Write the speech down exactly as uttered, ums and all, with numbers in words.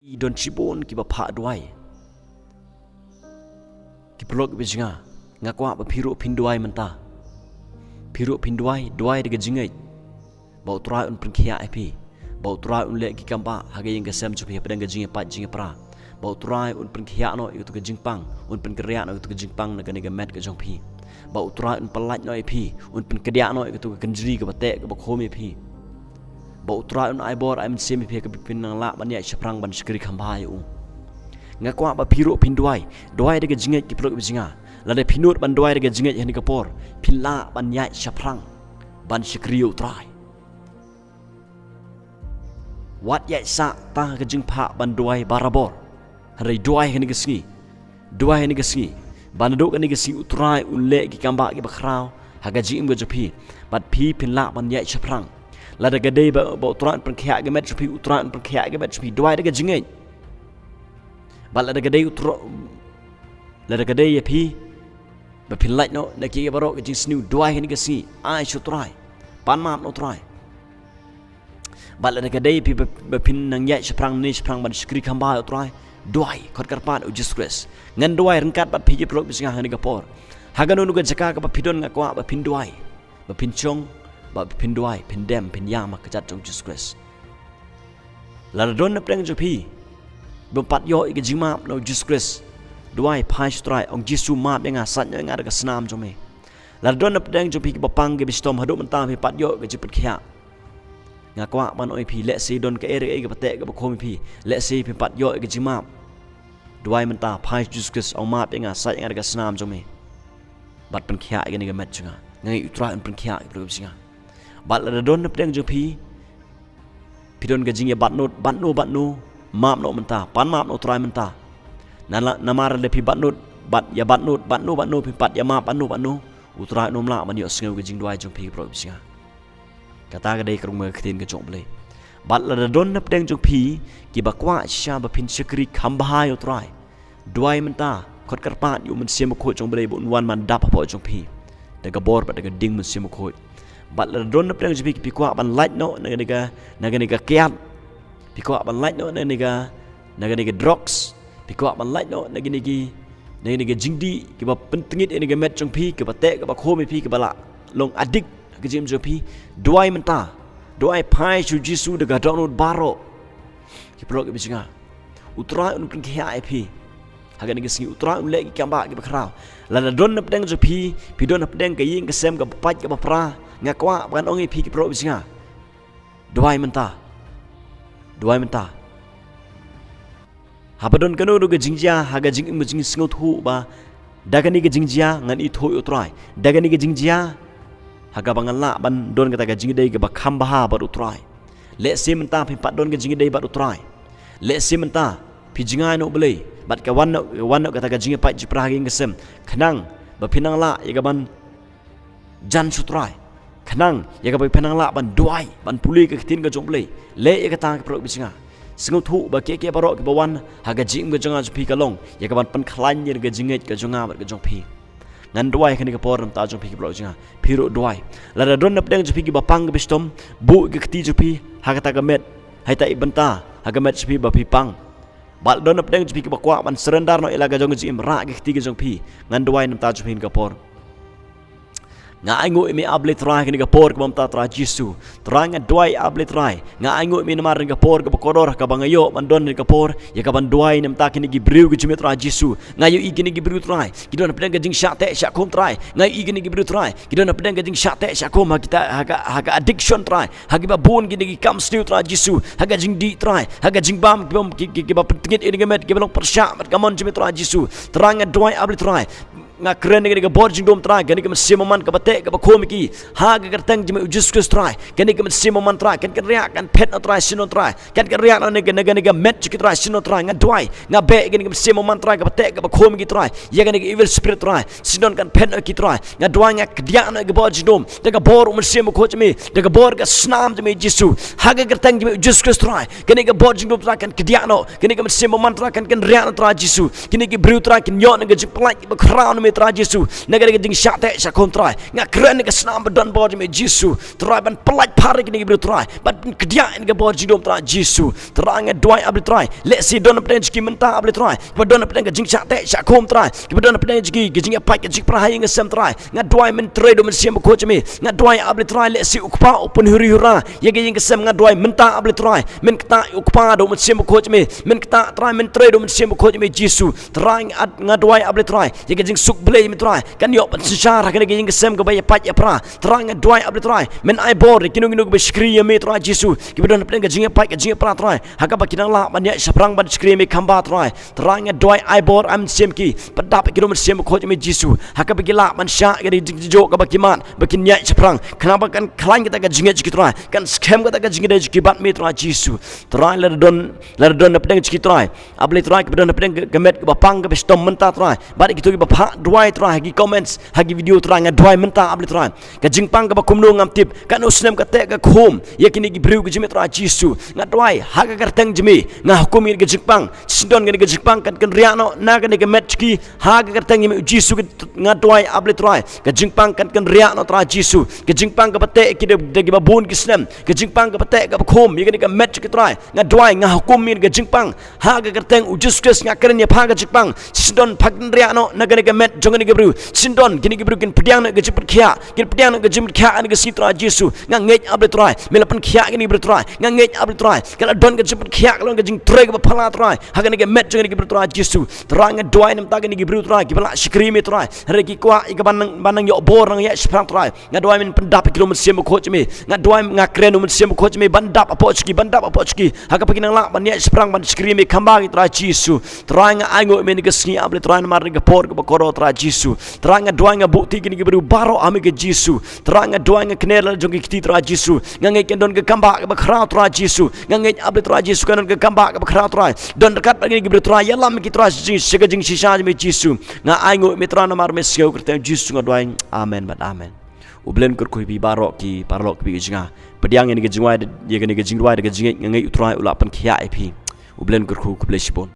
I don shibun kiba phah duwai. Ki paralok kiba jong nga, nga kwah ba phi ruh phin duwai mynta. Phi ruh phin duwai, duwai da ka jingngeit ba U Trai un pynkhiah ïa phi, ba U Trai un leh ki kam ba ha ka ïing ka sem jong phi, hapdeng ka jingïapait jingïapra, ba U Trai un pynkhiah noh ïa ka jingpang, un pynkhiah noh ïa ka jingpang na kane ka met ka jong phi, ba U Trai un pyllait noh ïa phi, un pynkhiah noh ïa ka kynjri kaba teh kaba khum ïa phi, ba U Trai un ai bor ai mynsiem ïa phi kaba phin nang lah ban ïaid shaphrang ban shakri kham bha ïa u. Nga kwah ba phi ruh phin duwai, duwai da ka jingngeit ki paralok kiba jong nga. Lada phi nud ban duwai da ka jingngeit ha kane ka por, phin lah ban ïaid shaphrang ban shakri ïa U Trai. Wat ïaid sah tang ha ka jingphah ban duwai barabor. Hynrei duwai ha kane ka sngi. Duwai ha kane ka sngi. Ba naduh kane ka sngi U Trai un leh ki kam ba kiba khraw ha ka jingim ka jong phi, bad phi phin lah ban ïaid shaphrang. Lada ka dei ba, ba U Trai un pynkhiah ïa ka met jong phi, U Trai un pynkhiah ïa ka met jong phi, duwai da ka jingngeit. Bad lada ka dei U Trai, lada ka dei ïa phi ba phin lait noh na kiei kiei baroh ki jingsniew, duwai ha kane ka sngi, ai sha U Trai, pan map na U Trai. Bad lada ka dei ïa phi ba, ba phin nang ïaid shaphrang ne shaphrang ban shakri kham bha ïa U Trai, duwai, khot kyrpad ïa U Jisu Khrist. Ngan duwai ryngkat bad phi ki paralok kiba jong nga ha kane ka por. Ha kano kano ka jaka kaba phi don, nga kwah ba phin duwai, ba phin shong, ba phin duwai, phin dem, phin ïam ha ka kjat jong U Jisu Khrist. Lada don na pdeng jong phi bym pat ïoh ïa ka jingmap na U Jisu Khrist, duwai, phai sha U Trai, ong: Jisu, map ïa nga, sait noh ïa nga da ka snam jong me. Lada don na pdeng jong phi kiba pang kiba shitom, haduh mynta phim pat ïoh ïa ka jingpynkhiah, nga kwah ban ong ïa phi, lehse don kaei re kaei kaba teh kaba khum ïa phi, lehse phim pat ïoh ïa ka jingmap. Duwai mynta, phai sha U Jisu Khrist, ong: Map ïa nga, sait ïa nga da ka snam jong me, bad pynkhiah ïa kane ka met jong nga. Nga ngeit U Trai un pynkhiah ïa ka met jong nga. Bad lada don na pdeng jong phi phi don ka jingïabat nud, bat nud, bat nud, map noh mynta, pan map na U Trai mynta. Na la, namar lada phi bat nud, bat ïabat nud, bat nud, bat nud, phim pat ïamap, bat nud, bat nud, U Trai un ym lah ban ïohsngew ïa ka jingduwai jong phi ki paralok kiba jong nga. Kata ka dei ka rung ka ktien ka jong U Blei. Bad lada don na pdeng jong phi kiba kwah shisha ba phin shakri kham bha ïa U Trai, duwai mynta, khot kyrpad ïa U Mynsiem Bakhuid jong U Blei ba un wan ban dap hapoh jong phi da ka bor bad da ka ding Mynsiem Bakhuid. Bad lada don na pdeng jong phi kiba kwah ban lait noh na kane ka, na kane ka kiad, phi kwah ban lait noh na kane ka, na kane ka drugs, phi kwah ban lait noh na kane ki, na kane ka jingdih kiba pyntngit ïa kane ka met jong phi, kaba teh kaba khum ïa phi, kaba la long addict ha ka jingim jong phi, duwai mynta. Duwai, phai sha U Jisu da ka dohnud baroh ki paralok kiba jong nga. U Trai un pynkhiah ïa phi ha kane ka sngi, U Trai un leh ki kam ba kiba khraw. Lada don na pdeng jong phi, phi don na pdeng ka ïing ka sem kaba pait kaba pra, nga kwah ban ong ïa phi ki paralok kiba jong nga, duwai mynta. Duwai mynta. Haba don kano kano ka jingjia ha ka jingim, jingsngewthuh ba da kane ka jingjia ngan ithuh ïa U Trai, da kane ka jingjia ha kaba ngan lah ban don kata ka jingïadei kaba kham bha bad U Trai. Lehse mynta phim pat don ka jingïadei bad U Trai. Lehse mynta phi jngai na U Blei bad ka wan noh, wan noh kata ka jingïapait jingpra ha ka ïing ka sem, khnang ba phin nang lah ïa kaban jan sha U Trai, khnang ïa kaba phin nang lah ban duwai, ban pule ka ktien ka jong U Blei. Leh ïa kata ki paralok kiba jong nga. Sngewthuh ba kiei kiei baroh kiba wan ha ka jingim ka jong nga jong phi ka long ïa kaban pynkhlaiñ ïa ka jingngeit ka jong nga bad ka jong phi. Ngan duwai ha kane ka por na ka bynta jong phi ki paralok kiba jong nga. Phi ruh duwai. Lada don na pdeng jong phi kiba pang kiba shitom, buh ïa ka kti jong phi ha kata ka met, ha ita i bynta ha ka met jong phi ba phi pang. Bad lada don na pdeng jong phi kiba kwah ban surrender noh ïa la ka jong ka jingim, rah ïa ka kti ka jong phi. Ngan duwai na ka bynta jong phi ha kane ka por. Nga ainguh ïa me, A Blei Trai, ha kane ka por kaba mynta, Trai Jisu. Trai, nga duwai, A Blei Trai, nga ainguh ïa me namar kane ka por kaba kordor kaba nga ïoh ban don ha kane ka por ïa kaban duwai na ka bynta kine ki briew ki jong me, Trai Jisu. Nga ïohi kine ki briew, Trai, ki don hapdeng ka jingshah teh shah khum, Trai. Nga ïohi kine ki briew, Trai, ki don hapdeng ka jingshah teh shah khum ha kita, ha ka, ha ka addiction, Trai. Ha kiba bun kine ki kam sniew, Trai Jisu. Ha ka jingdih, Trai. Ha ka jingbam, kiba, ki, ki, kiba pyntngit ïa kane ka met, kiba long pyrshah bad ka mon jong me, Trai Jisu. Trai, nga duwai, A Blei Trai, nga kren ïa kane ka bor jingdum, Trai, kane ka mynsiem bymman kaba teh kaba khum ïa ki, ha ka kyrteng jong me, U Jisu Khrist, Trai. Kane ka mynsiem bymman, Trai, kan kynriah, kan phet noh, Trai, shisha, Trai. Kan kynriah noh na ka, na ka, na ka met jong ki, Trai, shisha, Trai. Nga duwai, nga beh ïa kane ka mynsiem bymman, Trai, kaba teh kaba khum ïa ki, Trai, ïa kane ka evil spirit, Trai, shisha, kan phet noh ïa ki, Trai. Nga duwai, nga kdiah noh ïa ka bor jingdum da ka bor U Mynsiem Bakhuid jong me, da ka bor ka snam jong me, Jisu. Ha ka kyrteng jong me, U Jisu Khrist, Trai, kane ka bor jingdum, Trai, kan kdiah noh. Kane ka mynsiem bymman, Trai, kan kynriah noh, Trai Jisu. Kine ki briew, Trai, kin ïoh na ka jingpyllait kaba khraw na me, Trai Jisu, na ka jingshah teh shah khum Trai. Nga kren ïa ka snam ba don bor jong me Jisu. Trai ban pyllait phar ïa kine ki briew Trai. Ban kdiah ïa ka bor jingdum Trai Jisu. Trai nga duwai A Blei Trai. Lehse don hapdeng jong ki mynta A Blei Trai. Kiba don hapdeng ka jingshah teh shah khum Trai. Kiba don hapdeng jong ki, ka jingïapait ka jingïapra ha ïing ha sem Trai. Nga duwai men trei da u Mynsiem Bakhuid jong me. Nga duwai A Blei Trai lehse u kpa u pynhuri hura. Ïa ka ïing ka sem nga duwai mynta A Blei Trai. Men ktah u kpa da u Mynsiem Bakhuid jong me. Men ktah Trai men trei da u Mynsiem Bakhuid jong me Jisu. Trai nga, nga duwai A Blei Trai. Ïa ka jingsuk Blei me Trai. Kan ïoh pynsynshar ha kane ka ïing ka sem kaba ïapait ïapra. Trai nga duwai A Blei Trai. Men ai bor ïa kino kino kiba shakri ïa me Trai Jisu. Kiba don hapdeng ka jingïapait ka jingïapra Trai. Ha kaba ki nang lah ban ïaid shaphrang ban shakri ïa me kham bha Trai. Trai nga duwai ai bor ai mynsiem ki. Pyndap ïa ki da u Mynsiem Bakhuid jong me Jisu. Ha kaba ki lah ban shah ïa ka jingtynjuh kaba ki mad. Ba kin ïaid shaphrang. Khnang ba kan khlaiñ kata ka jingngeit jong ki Trai. Kan skhem kata ka jingngeit jong ki bad me Trai Jisu. Trai lada don, lada don hapdeng jong ki Trai. A Blei Trai kiba don hapdeng ka, ka met kaba pang kaba shitom mynta Trai. Bad ïa kito kiba phah duwai Trai ha ki comments, ha ki video Trai nga duwai mynta A Blei Trai. Ka jingpang kaba kumno ngam tip, katno snem ka teh ka khum, ïa kine ki briew ka jong me Trai Jisu. Nga duwai, ha ka kyrteng jong me, nga hukum ïa ka jingpang, shisyndon kane ka jingpang kan kynriah noh, na kane ka met jong ki, ha ka kyrteng jong me Jisu nga duwai A Blei Trai. Ka jingpang kan kynriah noh Trai Jisu. Ka jingpang kaba teh ki da, da kiba bun ki snem. Ka jingpang kaba teh kaba khum, ïa kane ka met jong ki Trai. Nga duwai, nga hukum ïa ka jingpang. Ha ka kyrteng u Jisu Khrist nga kren ïa pha ka jingpang. Shisyndon pha kynriah noh, na kane ka met jong kane ka briew. Shisyndon, kine ki briew kin pdiang noh ka jingpynkhiah. Kin pdiang noh ka jingpynkhiah ha kane ka sngi Trai Jisu. Nga ngeit A Blei Trai. Me la pynkhiah kine ki briew Trai. Nga ngeit A Blei Trai. Ka la don ka jingpynkhiah, ka la don ka jingtrei kaba phylla Trai. Ha kane ka met jong kine ki briew Trai Jisu. Trai nga duwai namar kine ki briew Trai. Kiba la shakri me Trai. Hynrei ki kwah, ïa ka ban nang, ban nang ïoh bor nang ïaid shaphrang Trai. Nga duwai men pyndap ïa ki da u Mynsiem Bakhuid jong me. Nga duwai nga kren u Mynsiem Bakhuid jong me ban dap hapoh jong ki, ban dap hapoh jong ki. Ha kaba ki nang lah ban ïaid shaphrang ban shakri me kham bha Trai Jisu. Trai nga ainguh ïa me ha kane ka sngi A Blei Trai namar kane ka por kaba kordor Trai Jisu. Trai nga duwai nga buh kti ïa kine ki briew baroh ha me ko Jisu. Trai nga duwai nga kner la jong ki kti Trai Jisu. Nga ngeit kan don ka kam bah kaba khraw Trai Jisu. Nga ngeit A Blei Trai Jisu kan don ka kam bah kaba khraw Trai. Don ryngkat bad kine ki briew Trai, ïalam ïa ki Trai sha ka jingshisha jong me Jisu. Nga ainguh ïa me Trai namar me sngew, ha ka kyrteng Jisu nga duwai. Amen bad amen. U Blei un kyrkhu ïa phi baroh ki paralok kiba ïeit jong nga. Pdiang ïa kane ka jingduwai, ïa kane ka jingduwai da ka jingngeit, nga ngeit u Trai u la pynkhiah ïa phi. U Blei un kyrkhu, khublei shibun.